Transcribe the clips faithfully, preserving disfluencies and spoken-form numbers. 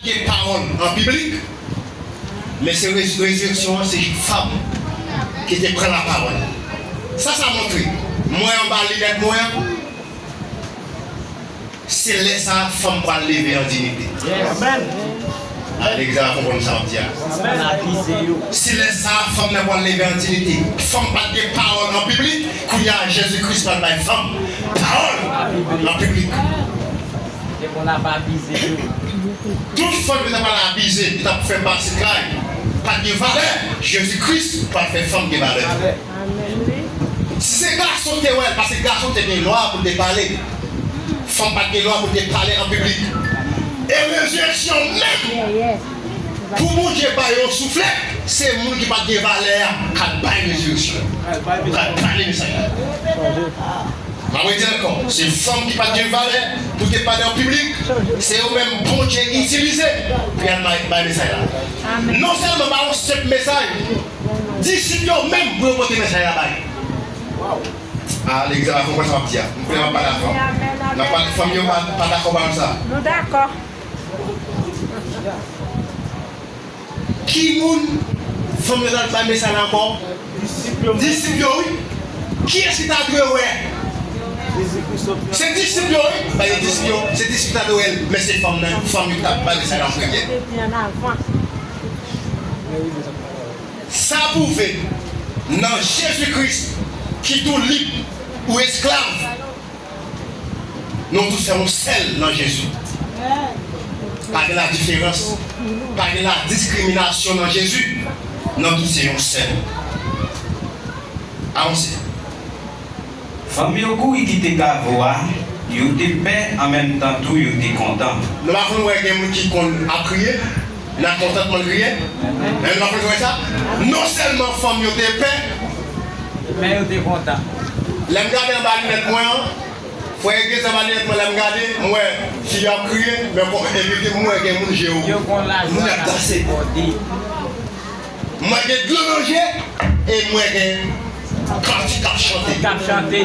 Ke pawòl an piblik, men se rez- rezireksyon an, se fanm ki te pran lapawòl. Sa sa montre? Mwen anba linèt mwen an, se lè sa a fanm pral leve an diyite. Amèn. A, legliz la konprann sa m ap di a. Se lè sa a fanm nan pral leve an diyite. Fanm pa t gen pawòl an piblik, kounye a Jezi Kris pral bay fanm pawòl an piblik. Te konn ap abize yo. Tout fanm yo t ap al abize, yo t ap fè pase tray, pa t gen valè. Jezi Kris pral fè fanm gen valè. Si se gason ki te wè l, paske gason te gen lwa pou l te pale. Fanm pa t gen lwa pou l te pale an piblik. E rezireksyon menm, pou Bondye bay yon souflèt, se moun ki pa t gen valè a k al bay rezireksyon, k al pale mesaj la. M ap redi ankò, se fanm ki pa t gen valè pou te pale an piblik, se yo menm Bondye itilize pou y al bay, bay mesaj la. Non sèlman bay yon senp mesaj, disip yo menm pou yo pote mesaj la bay. A, legliz la konprann sa m ap di a. M konnen m ap pale a fanm. M ap pale, fanm yo pa, pa dakò ba m sa. Nou dakò. Ki moun fanm yo t al bay mesaj la ankò? Disip yo, wi. Kiyès ki ta dwe wè? Se disip yo, wi. Bay yo disip yo. Se disip ki ta dwe wè l. Men se fanm nan, fanm yo ki t ap bay mesaj la an premye. Sa pwouve, nan Jezi Kris, kit ou lib ou esklav, nou tout se yon sèl nan Jezi. Pa gen ladiferans, pa gen ladiskriminasyon nan Jezi. Nou tout se yon sèl. Avanse. Fanm yo kouri kite kavo a, yo te pè, an menm tan tou yo te kontan. Nou pa konn wè gen moun ki konn ap kriye? Nan kontantman l kriye. Men nou pa konn wè sa? Non sèlman fanm yo te pè, men yo te kontan. Lè m gade anba linèt mwen an, frè egliz anba linèt mwen, lè m gade, m wè fi yo ap kriye, men kon, epi m wè gen moun je yo, moun ap danse. M wè gen dlo nan je, e m wè gen kantik k ap chante. K ap chante.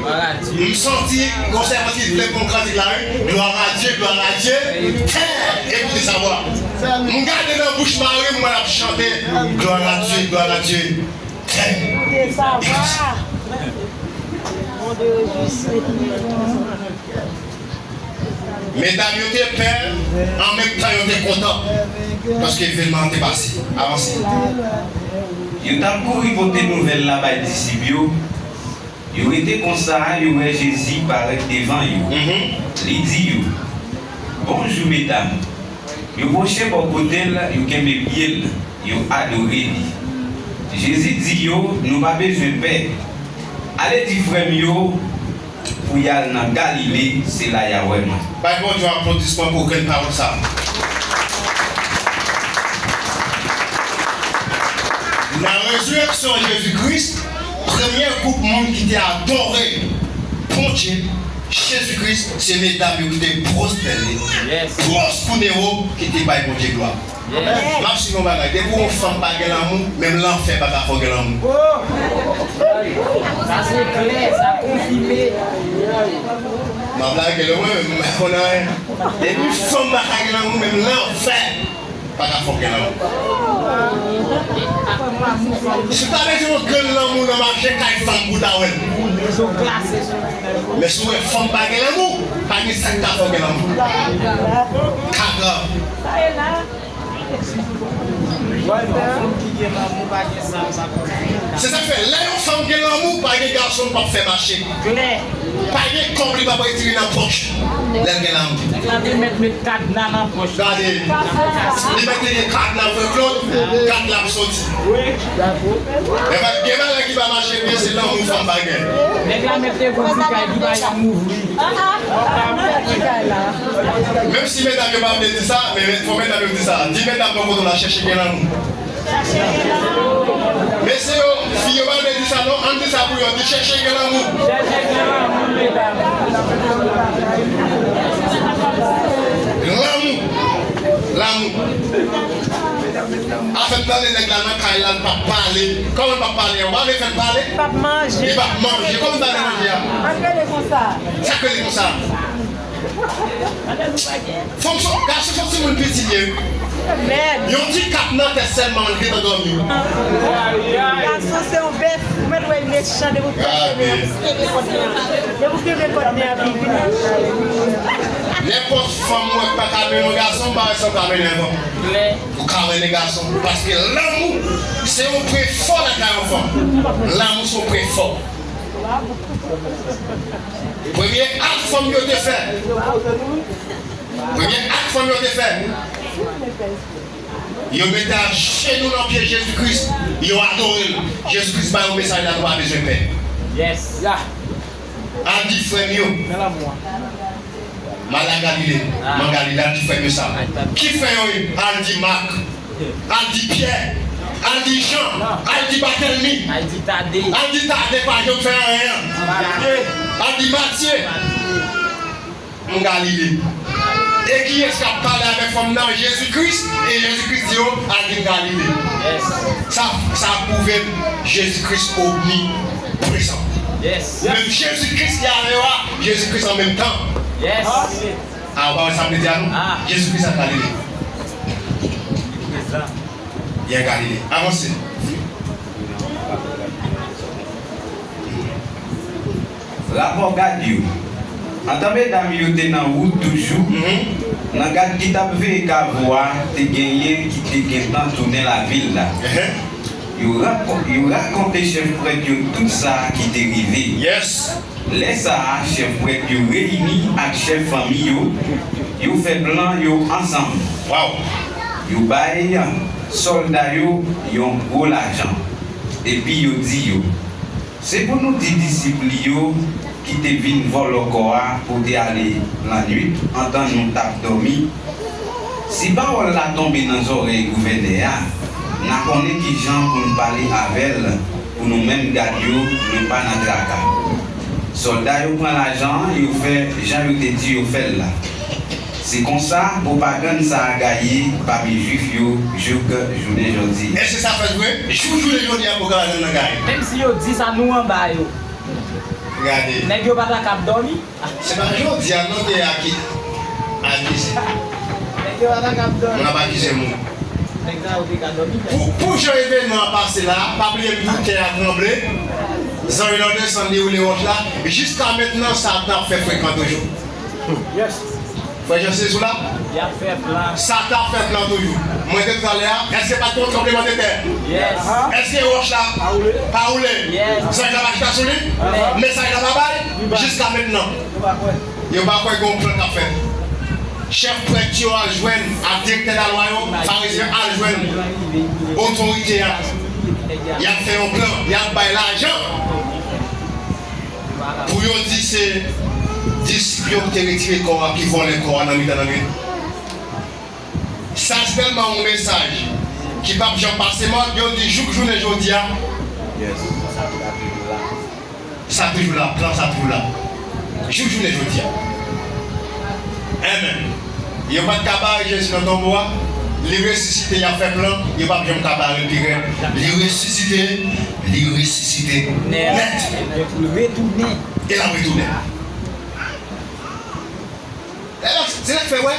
M santi gon sèvant ki vle pran kantik la, wi. Gloire à Dieu, gloire à Dieu. Tè, écoutez sa voix. M gade nan bouch Mari, m wè l ap chante. Gloire à Dieu, gloire à Dieu. Tè. Écoutez sa voix. Medam yo te pè, an menm tan yo te kontan, paske evènman an te pase. Avanse. Yo t ap kouri pote nouvèl la bay disip yo. Yo rete konsa, yo wè Jezi parèt devan yo. Li di yo, "Bonjou, medam." Yo pwoche bò kote l, yo kenbe pye l, yo adore li. Jezi di yo, "Nou pa bezwen pè. Ale di frè m yo pou y al nan Galile, se la y a wè mwen." Bay Bondye yon aplodisman pou grenn pawòl sa a. Nan rezirèksyon Jezi Kris, premye gwoup moun ki te adore Bondye, Jezi Kris, se medam yo ki te pwostène, pwostène yo ki te bay Bondye glwa. M ap swiv yon bagay. Depi yon fanm pa gen lanmou, menm lanfè pa ka fè w gen lanmou. Sa se klè, sa konfime. M ap lage l, mwen menm, m pa konn anyen. Depi fanm pa ka gen lanmou, menm lanfè pa ka fè w gen lanmou. Si w ta bezwen yon grenn lanmou nan mache, kay fanm pou w ta wè l. Men si w wè fanm pa gen lanmou, pa gen sa k ka fè w gen lanmou. Ka grav. Se sa k fè, lè yon fanm gen lanmou, pa gen gason k p ap fè mache. Pa gen kòb li p ap retire nan pòch lè l gen lanmou. Nèg la te mèt met kadna nan pòch. Gade, li mèt te gen kadna, frè Claude, kadna ap soti. Wi. Gen bagay ki pa mache byen, se lanmou fanm pa gen. Nèg la mèt te gon ti kay ki pa janm ouvri. Menm si medam yo pa vle di sa, men fò medam yo di sa. Di medam bò kote w la, chèche gen lanmou. Mesye yo, fi yo pa vle di sa non, ann di sa pou yo, di chèche gen lanmou. Chèche gen lanmou, medam. Lanmou. Lanmou. Afè Tande nèg la nan kay la, l p ap pale. Kòman l p ap pale an? Ou pa vle fè l pale? Li p ap manje. Li p ap manje. Kòman l pa vle manje a? Antre li konsa. Sa k rele konsa? Fanm se, gason se yon timoun piti l ye. Amen. Yon ti kap nan tèt sèlman, li gentan dòmi. Gason se yon bèf. Ou mèt wè l mechan depi w pran sèmen an, kenbe kòd nen an. Depi w kenbe kòd nen an, pi vini. Nenpòt fanm ou wè k pa ka mennen yon gason, m pa wè sa w ka mennen yon fanm. Ou ka mennen gason. Paske lanmou, se yon pre fò lakay yon fanm. Lanmou se yon pre fò. Premye ak fanm yo te fè. Premye ak fanm yo te fè. Yo mete ajenou nan pye Jezi Kris, yo adore l. Jezi Kris ba yo mesaj la, nou pa bezwen pè. Yes. Al di frè m yo. M al a Galile. M an Galile, al di frè m yo sa. Ki frè yo ye? Al di Mak. Al di Pyè. Al di Jan. Al di Batèlmi. Al di Tade. Al di Tade, pa janm fè anyen. Al di Matye. M Galile. E kiyès k ap pale avèk fanm nan? Jezi Kris. E Jezi Kris di yo, al vin Galile. Sa, sa pwouve m Jezi Kris omniprezan. Menm Jezi Kris ki avè yo a, Jezi Kris an menm tan. A, ou pa wè sa m vle di a nou? Jezi Kris al Galile. Li al Galile. Avanse. Rapò gad yo. Antan medam yo te nan wout toujou, nan gad ki t ap veye kavo a, te genyen ki te gentan tounen lavil la. Yo rako-, yo rakonte chèf prèt yo tout sa ki te rive. Lè sa a, chèf prèt yo reyini ak chèf fanmi yo, yo fè plan yo ansanm. Yo bay sòlda yo yon gwo lajan, epi yo di yo, Se pou nou di disip li yo ki te vin vòlò kò a pote ale lannwit antan nou t ap dòmi. Si pawòl la tonbe nan zòrèy gouvènè a, n a konnen kijan pou n pale avè l pou nou menm gad yo, nou pa nan traka. Sòlda yo pran lajan an, yo fè jan yo te di yo fè l la. Se konsa pwopagann sa a gaye pami Jwif yo jouk jounen jodi a. Èske sa fèt vre? Jouk jounen jodi a, pwopagann nan gaye. Menm si yo di sa, nou anba yo. Gade. Nèg yo pa ta kab dòmi. Se pa jodi a non ke akize. Nèg yo pa ta kab dòmi. Moun ap akize moun. Nèg sa yo te ka dòmi. Pou, pou jan evènman an pase la, pa bliye m di w tè a tranble. Zanj lan desann, li woule wòch la. Jiska mentnan, sa t ap fè frekan toujou. Frè Jan Sezou la? Y ap fè plan. Sa t ap fè plan toujou. Mwen te di talè a, èske pa t yon tranblemanntè? Èske wòch la pa woule? Zanj la pa chita sou li? Mesaj la pa bay? Jiska mentnan. Yo pa kwè gen yon plan k ap fèt. Chèf prèt yo al jwenn ak direktè lalwa yo, Farizyen yo al jwenn otorite a. Y ap fè yon plan, y ap bay lajan pou yo di se disip yo ki te retire kò a, ki vòlè kò a nan mitan lannwit. Sa se tèlman yon mesaj ki p ap janm pase mòd, yo di jouk jounen jodi a. Sa toujou la, plan sa toujou la. Jouk jounen jodi a. Amen. Yo pa t ka bare Jezi nan tonbo a. Li resisite, y ap fè plan, yo p ap janm ka bare l pi rèd. Li resisite, li resisite nèt. Epi l retounen. E l ap retounen. Se sa k fè, wè,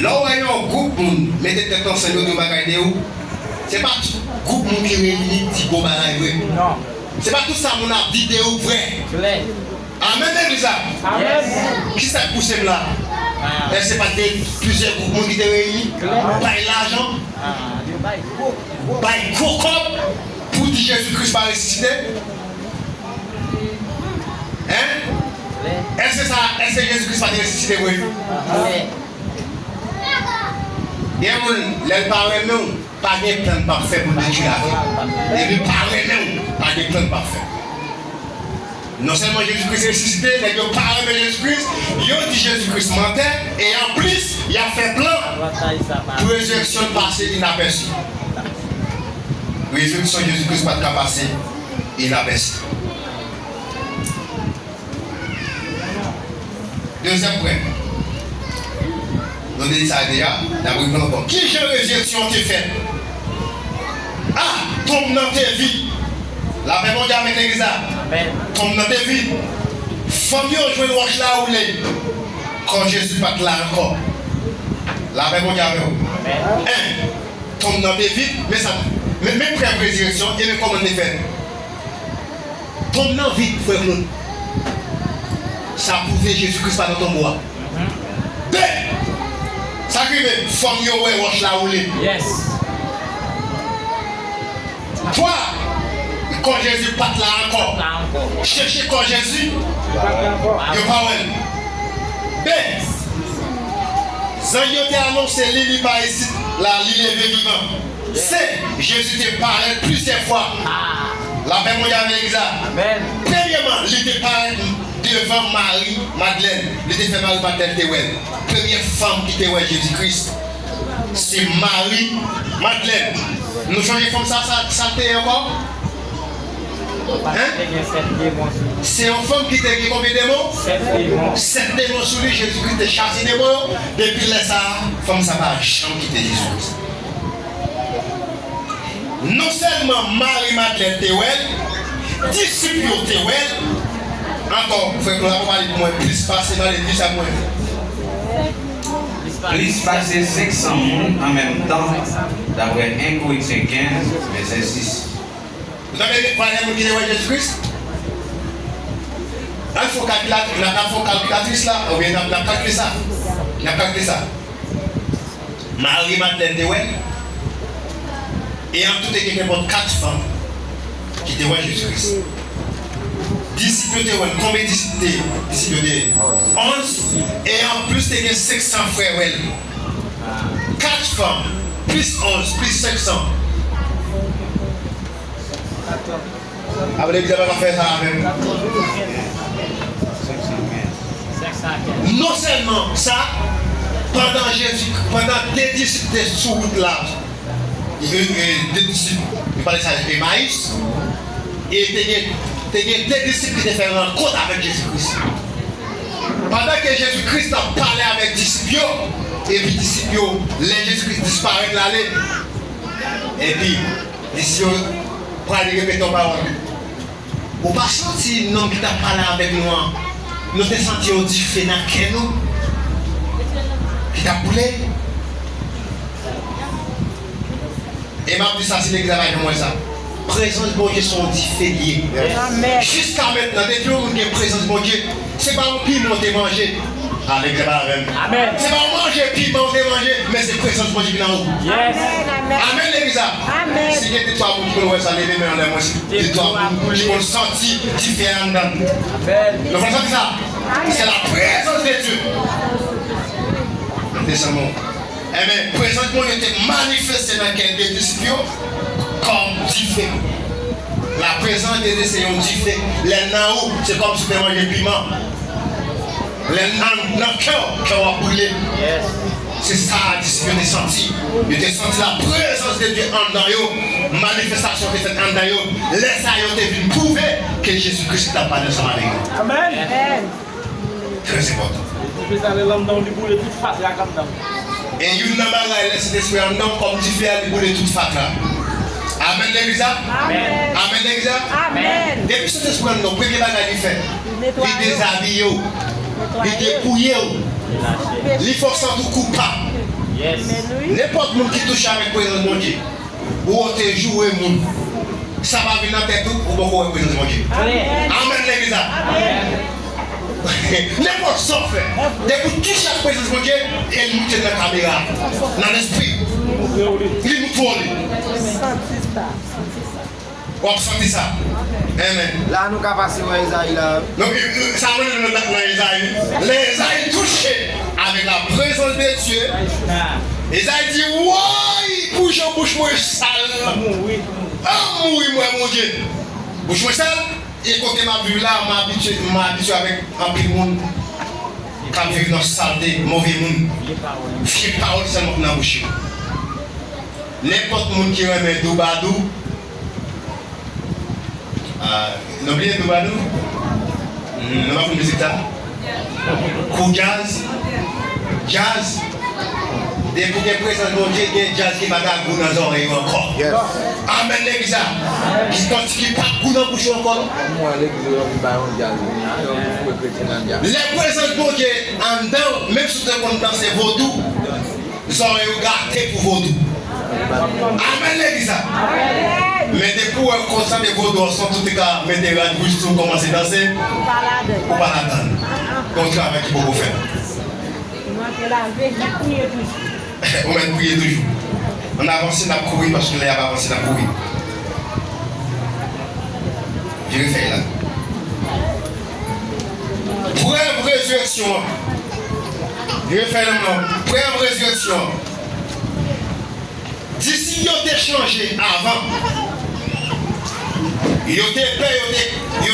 lè w wè yon gwoup moun mete tèt ansanm, yo di yon bagay de ou, se pa tout gwoup moun ki reyini di bon bagay vre. Se pa tout sa moun ap di de ou k vre. Amèn, legliz la. Kisa k pouse m la? Èske se pa t gen plizyè gwoup moun ki te reyini? Bay lajan, bay gwo kòb pou di Jezi Kris pa resisite? Hein? Èske sa, èske Jezi Kris pa t resisite vre? Gen moun, lè l pa renmen w, pa gen plan l p ap fè pou l detwi lavi w. Depi l pa renmen w, pa gen plan l p ap fè. Non sèlman Jezi Kris resisite, nèg yo pa renmen Jezi Kris, yo di Jezi Kris mantè, e anplis, y ap fè plan pou rezirèksyon l pase inapèsi. Rezirèksyon Jezi Kris pa t ka pase inapèsi. Dezyèm pwen. Nou te di sa deja, n ap reprann ankò. Kijan rezireksyon te fèt? A! Tonm nan te vid. Lapè Bondye avèk legliz la. Tonm nan te vid. Fanm yo jwenn wòch la woule. Kò Jezi pa t la ankò. Lapè Bondye avè w. En, tonm nan te vid, men sa, men, men prèv rezireksyon, e men kòman l te fèt. Tonm nan vid, frè Claude. Sa pwouve Jezi Kris pa nan tonbo a. De, sa k rive, fanm yo wè wòch la woule. Yes. Twa, kò Jezi pa t la ankò. Pa t la ankò. Chèche kò Jezi, yo pa wè l. Be, zanj yo te anonse li, li pa isit la, li leve vivan. Se, Jezi te parèt plizyè fwa. Lapè Bondye avèk legliz la. Amèn. Premyèman, li te parèt devan Mari Madlèn. Li te fè Mari Madlèn te wè l. Premyè fanm ki te wè Jezi Kris, se Mari Madlèn. Nou sonje fanm sa, sa, sa l te ye ankò? Hein? Se yon fanm ki te gen konbyen demon? Sèt demon. Sèt demon sou li, Jezi Kris te chase demon yo. Depi lè sa a, fanm sa pa janm kite Jezi Kris. Non sèlman Mari Madlèn te wè l, disip yo te wè l. Ankò, frè Claude, pale pou mwen plis pase, pale plis ak mwen. Plis pase senk san moun an menm tan, daprè en Korentyen kenz, vèsè sis. Ou tande valè moun ki te wè Jezi Kris? N ap fè yon kalkilat-, n ap, n ap fè yon kalkilatris la, oubyen n ap, n ap kalkile sa. N ap kalkile sa. Mari Madlèn te wè l, e an tou te gen nenpòt kat fanm ki te wè Jezi Kris. Disip yo te wè l. Konbyen disip te, disip yo te? Onz. E anplis, te gen senk san frè wè l. Kat fanm, plis onz, plis senk san. Apre legliz la pa ka fè sa avè m. Non sèlman sa, pandan Jezi, pandan de disip te sou wout la, e, e, de disip, yo pale sa Emayis, e te gen, te gen de disip ki te fè rankont avèk Jezi Kris. Pandan ke Jezi Kris t ap pale avèk disip yo, epi disip yo, lè Jezi Kris disparèt l ale, epi disip yo prale repete yon pawòl. Ou pa santi nonm ki t ap pale avèk nou an, nou te santi yon dife nan kè nou ki t ap boule? E m ap di sa, si legliz la pa janm wè sa. Prezans Bondye se yon dife li ye. Amèn. Jiska mentnan, depi yon moun gen prezans Bondye, se pa yon piman w te manje. Alèkzè pa avè m. Amèn. Se pa yon manje piman w te manje, men se prezans Bondye ki nan ou. Yes. Amèn, amèn. Amèn, legliz la. Amèn. Si gen de twa moun ki konn wè sa, leve men anlè mwen. Si de twa moun ki konn santi dife a anndan. Amèn. Nou konn santi sa? Amèn. C'est la présence de Dieu. Desann mwen. Enben, prezans Bondye te manifeste nan kè de disip yo kòm dife. La prezans de Dye se yon dife. Lè l nan ou, se kòmsi w te manje piman. Lè l nan, nan kè w, kè w ap boule. Yes. Se sa disip yo te santi. Yo te santi la prezans de Dye anndan yo. Manifestasyon te fèt anndan yo. Lè sa yo te vin pwouve ke Jezi Kris t ap pale ansanm avèk yo. Amèn. Amèn. Trè enpòtan. Lespri sa, lè l anndan w, li boule tout fatra k anndan w. E youn nan bagay, lè Sentespri anndan w, kòm dife a, li boule tout fatra. Amèn, legliz la? Amèn. Amèn, legliz la? Amèn. Depi Sentespri anndan w, premye bagay li fè, li dezabiye w, li depouye w, li fè w santi w koupab. Yes. Nenpòt moun ki touche avèk prezans Bondye, ou te joure moun. Sa pa vin nan tèt ou, ou poko wè prezans Bondye. Amèn. Amèn, legliz la. Amèn. Nenpòt sa w fè, depi w touche ak prezans Bondye, e l moute nan kamera, nan lespri. Li moutre w li. Santi sa, santi sa. W ap santi sa. Amèn. La, nou ka pase wè Ezayi la. Donk, sa mwen nan, nan Ezayi. Lè Ezayi touche avèk la prezans de Dye, Ezayi di, woy, pou jan bouch mwen sal. An mouri mwen, Bondye. Bouch mwen sal. E kote m ap viv la, m abitye, m abitye avèk anpil moun k ap viv nan salte, move moun. Vye pawòl sèlman k nan bouch yo. Nenpòt moun ki renmen doubadou, ah, nou bliye doubadou? Hmm, nou pa konn mizik sa? Kou djaz, djaz, Depi w gen prezans Bondye, gen djaz ki pa ka gou nan zòrèy ou ankò. Amèn, legliz la. Ki kantè ki pa gou nan bouch ou ankò, non? Lè prezans Bondye anndan w, menm si w te konn danse vodou, zòrèy ou gate pou vodou. Amèn, legliz la. Men depi w wè konsa, men vodou an son, tout ka mete rad wouj sou, kòmanse danse, ou pa ladann. Gon travay ki poko fèt. Ou mèt priye toujou. Ann avanse, n ap kouri, paske lè y ap avanse, n ap kouri. Vire fèy la. Prèv rezirèksyon an. Vire fèy la, non. Prèv rezirèksyon an. Disip yo te chanje avan. Yo te pè, yo te, yo